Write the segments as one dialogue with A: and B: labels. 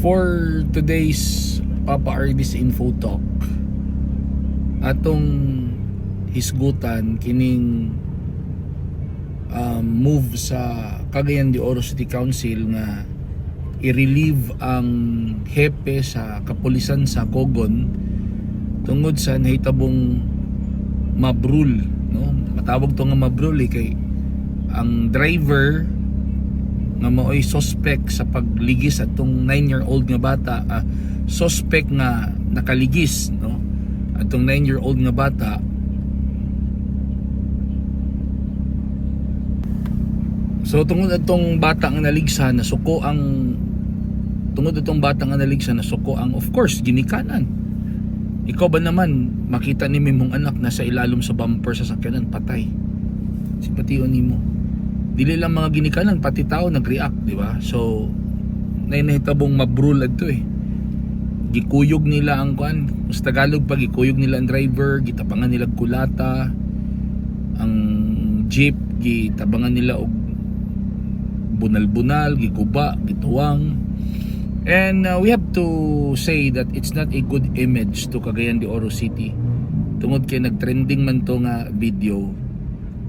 A: For today's Papa Ardis Info Talk, atong hisgutan kining move sa Cagayan de Oro City Council nga i-relieve ang hepe sa kapulisan sa Cogon tungod sa nahitabong mabrul, no? Matawag to nga mabrul eh, kay ang driver nga maoy suspect sa pagligis atong 9-year-old nga bata, suspect nga nakaligis, no, atong 9-year-old nga bata. So tungod atong bata nga naligsa, nasuko ang, tungod atong bata nga naligsa, nasuko ang, of course, ginikanan. Ikaw ba naman, makita ni mong anak nasa ilalom sa bumper sa sakyanan, patay, simpation nimo? Dili lang mga ginikanan, pati tao nag-react, di ba? So nay nahitabong mabrul adto eh. Gikuyog nila ang kuan, sa Tagalog pa, gikuyog nila ang driver, gitabangan nila og kulata ang jeep, gitabangan nila og bunal-bunal, giguba, gituwang. And we have to say that it's not a good image to Cagayan de Oro City tungod kay nagtrending man to nga video.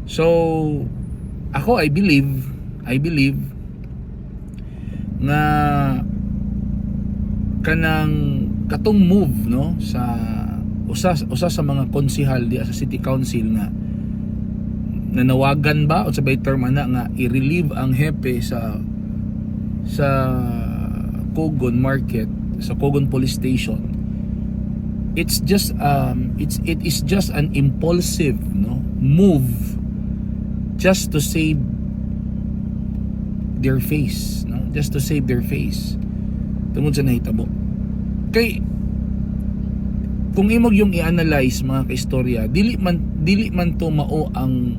A: So ako, I believe nga kanang katong move, no, sa usa usa sa mga konsihal diya sa city council nga nanawagan ba o sa bay term ana nga i-relieve ang hepe sa Cogon Market, sa Cogon Police Station, it is just an impulsive, no, move just to save their face, no, just to save their face tungod sa nahitabo. Kay kung imong yung i-analyze, mga kaistorya, dili man to mao ang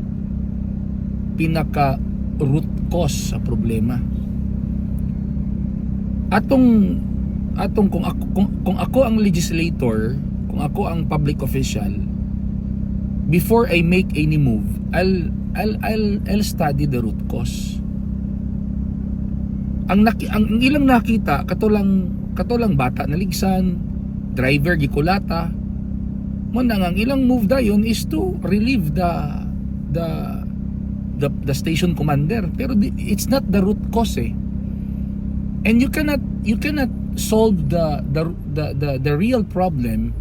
A: pinaka root cause sa problema. Atong atong kung ako ang legislator, kung ako ang public official, before I make any move, I'll study the root cause. Ang ilang nakita, kato lang bata naligsan, driver gikulata. Mo na nga ang ilang move dayon is to relieve the station commander, pero it's not the root cause eh. And you cannot solve the real problem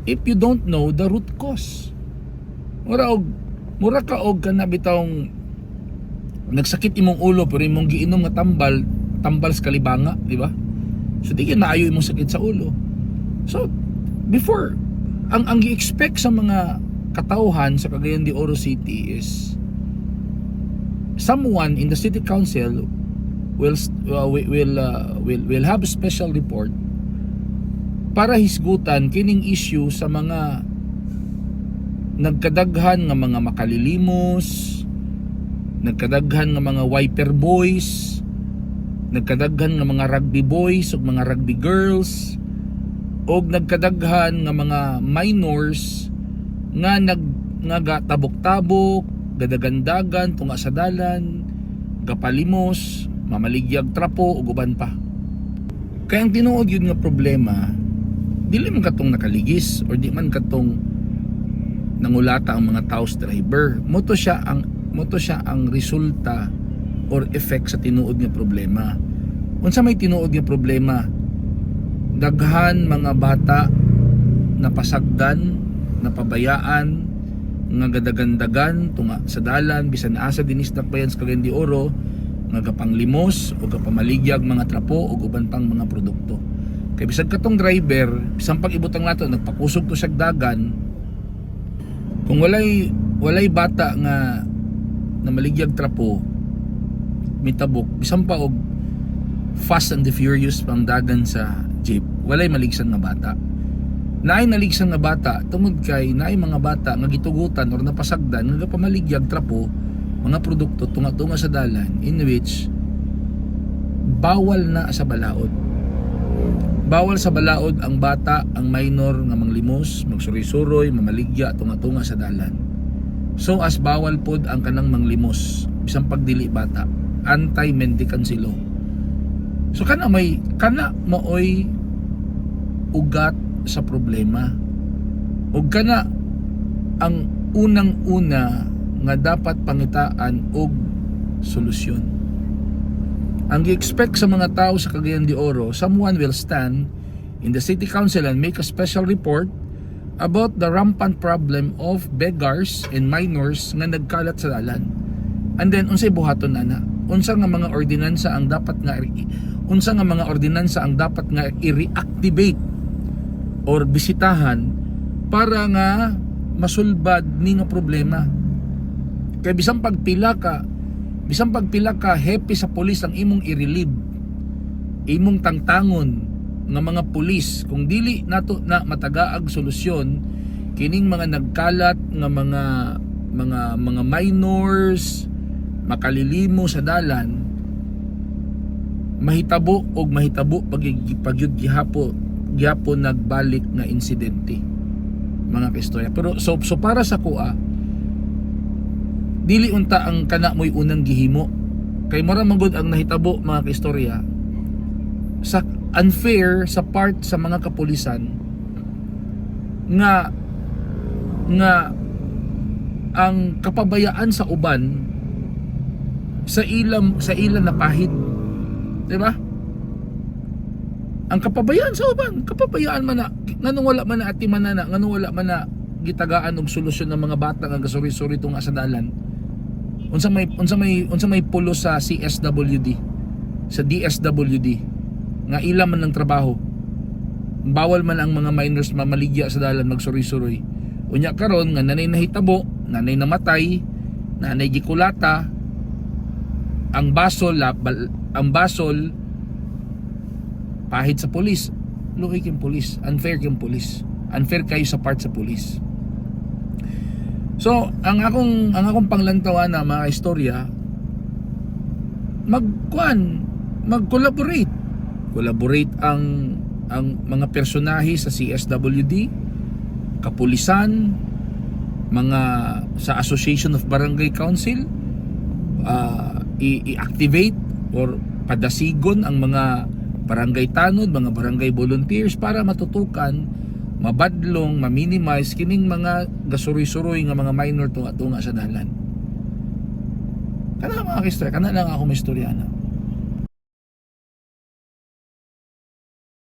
A: if you don't know the root cause. Mura ka og kana bitawng nagsakit imong ulo pero imong giinom nga tambal, tambal sa kalibanga, di ba? So di gyud naayo imong sakit sa ulo. So before ang gi-expect sa mga katawhan sa Cagayan de Oro City is someone in the city council will have a special report para hisgutan kining issue sa mga nagkadaghan nga mga makalilimos, nagkadaghan nga mga wiper boys, nagkadaghan nga mga rugby boys ug mga rugby girls, og nagkadaghan nga mga minors nga nag nga gatabok-tabok, gadagandagan tunga sa dalan, gapalimos, mamaligyag trapo ug uban pa. Kaya ang tinuod yun nga problema, dili man katong nakaligis or di man katong nangulata ang mga tao sa driver. Mo to siya ang resulta or effect sa tinuod nga problema. Unsa may tinuod nga problema? Daghan mga bata napasagdan, napabayaan nga gadagandagan tunga sa dalan bisan asa dinis dakbayan sa Cagayan de Oro, nga gapanglimos o gapamaligyag mga trapo o uban pang mga produkto. Kay bisag katong driver, bisan pag ibutang nato nagpakusog to siya dagan, kung walay bata nga na maligyag trapo mitabok, bisan pa og Fast and the Furious pang dagan sa jeep, walay maligsan nga bata. Naay naligsan nga bata tungod kay naay mga bata nga gitugutan or napasagdan nga gapamaligyag trapo, mga produkto tunga-tunga sa dalan, in which bawal na sa balaod. Bawal sa balaod ang bata, ang minor nga manglimos, magsuroy-suroy, mamaligya tunga-tunga sa dalan. So as bawal pod ang kanang manglimos bisan pagdili bata, anti-mendicancy law. So kana may kana maoy ugat sa problema ug kana ang unang-una nga dapat pangitaan og solusyon. Ang gi-expect sa mga tao sa Cagayan de Oro, someone will stand in the city council and make a special report about the rampant problem of beggars and minors nga nagkalat sa dalan. And then unsay buhaton ana? Unsa nga mga ordinansa ang dapat nga i-reactivate or bisitahan para nga masulbad ni nga problema? Kay bisan pagpila ka hepe sa pulis ang imong i-relieve, imong tangtangon nga mga pulis, kung dili nato na matagaag solusyon kining mga nagkalat nga mga minors makalilimo sa dalan, mahitabo og mahitabo pagyud gihapon nagbalik nga insidente, mga kaistorya. Pero so para sa kuha, dili unta ang kana mo'y unang gihimo kay mura man gud ang nahitabo, mga kaistorya, sa unfair sa part sa mga kapulisan nga nga ang kapabayaan sa uban sa ilang napahid, di ba? Ang kapabayaan sa uban, kapabayaan man na. Nganong wala man na atiman na? Nganong wala man na gitagaan og solusyon ng mga bata nga gasuri-suri tunga sa dalan? Unsa may pulos sa CSWD, sa DSWD nga ila man ng trabaho? Bawal man ang mga minors mamaligya sa dalan, magsuri-suroy. Unya karon nga nanay nahitabo, nanay namatay, nanay gikulata, ang basol pahid sa pulis. Luoy kayong pulis, unfair kayong pulis, unfair kayo sa part sa pulis. So ang akong panglantawan na, mga istorya, magkuan, mag-collaborate, collaborate ang mga personahe sa CSWD, kapulisan, mga sa Association of Barangay Council, i-activate or padasigon ang mga barangay tanod, mga barangay volunteers para matutukan, mabadlong, ma-minimize kining mga gasuroy-suroy nga mga minor tunga-tunga sa dalan. Kana, mga kaistorya, kana lang ako may istorya na.